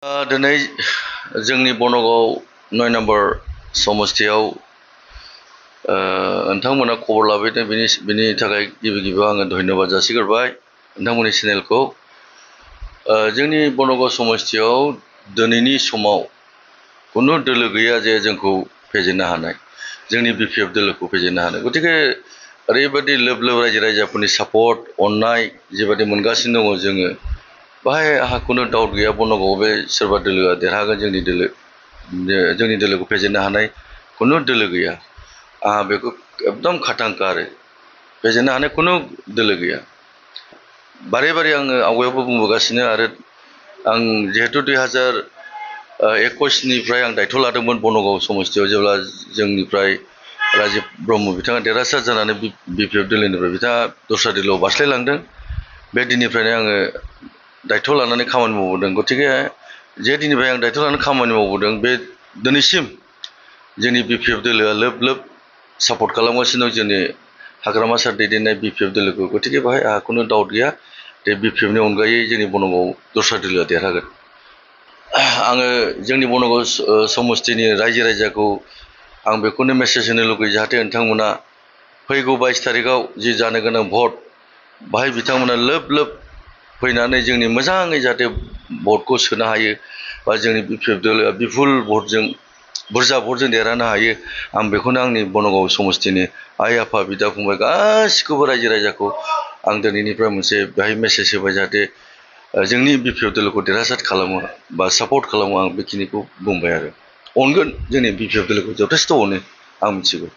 दिनै जोंनि बनगाव 9 नम्बर समस्थियाव नोंथांमोना खबर लाफैदों बिनि थाखाय गिबियाव आङो धन्यबाद जासिग्रोबाय नोंथांमोननि चेनेलखौ। जोंनि बनगाव समस्थियाव दिनैनि समाव खुनु दोलो गैया जे जोंखौ फेजेननो हानाय, जोंनि BPF दोलोखौ फेजेननो हानाय। गतिके ओरैबायदि लोब लोब रायजो राजाफोरनि सापर्ट अननाय जेबायदि मोनगासिनो दङ जोङो, बाहाय आंहा खुनु डाउट गैया बनगाव बे सोरबा दोलोआ देरहागोन, जोंनि दोलोखौ फेजेननो हानाय खुनु दोलो गैया। आंहा बेखौ एकदम खाथांखा आरो फेजेननो हानाय खुनु दोलो गैया। बारे बारे आङो आवगायावबो बुंबोगासिनो आरो आं जिहेतु 2021निफ्राय आं दायथ' लादोंमोन बनगाव समस्थियाव, जेब्ला जोंनिफ्राय राजिब ब्रह्म बिथाङा देरहासार जानानै BPF दोलोनिफ्राय बिथाङा दस्रा दोलोआव बास्लायलांदों, बे दिननिफ्रायनो आङो दायथ' लानानै खामानि मावबोदों। गतिके जे दिननिफ्राय आं दायथ' लानानै खामानि मावबोदों बे दिनैसिम जोंनि BPF दोलोआ लोब लोब सापर्ट खालामगासिनो दं जोंनि हाग्रामा सार दैदेननाय BPF दोलोखौ। गतिके बाहाय आंहा खुनु डाउट गैया जे BPFनि अनगायै जोंनि बनगाव दस्रा दोलोआ देरहागोन। आङो जोंनि बनगाव समस्थिनि रायजो राजाखौ आं बेखौनो मेसेज होनो लुगैयो, जाहाथे नोंथांमोना फैगौ 22 तारिखआव जि जानो गोनां भट, बाहाय बिथांमोना लोब लोब फैनानै जोंनि मोजाङै जाहाथे भटखौ सोनो हायो बा जोंनि BPF दोलोआ बिपुल भटजों बुरजा भटजों देरहानो हायो। आं बेखौनो आंनि बनगाव समस्थिनि आइ आफा बिदा फंबाय गासिखौबो रायजो राजाखौ आं दिनैनिफ्राय मोनसे बेहाय मेसेज होबाय, जाहाथे जोंनि BPF दोलोखौ देरहासार खालामो बा सापर्ट खालामो। आं बेखिनिखौ बुंबाय आरो अनगोन, जोंनि BPF दोलोखौ जथेस्थ' अनो आं मिथिगौ।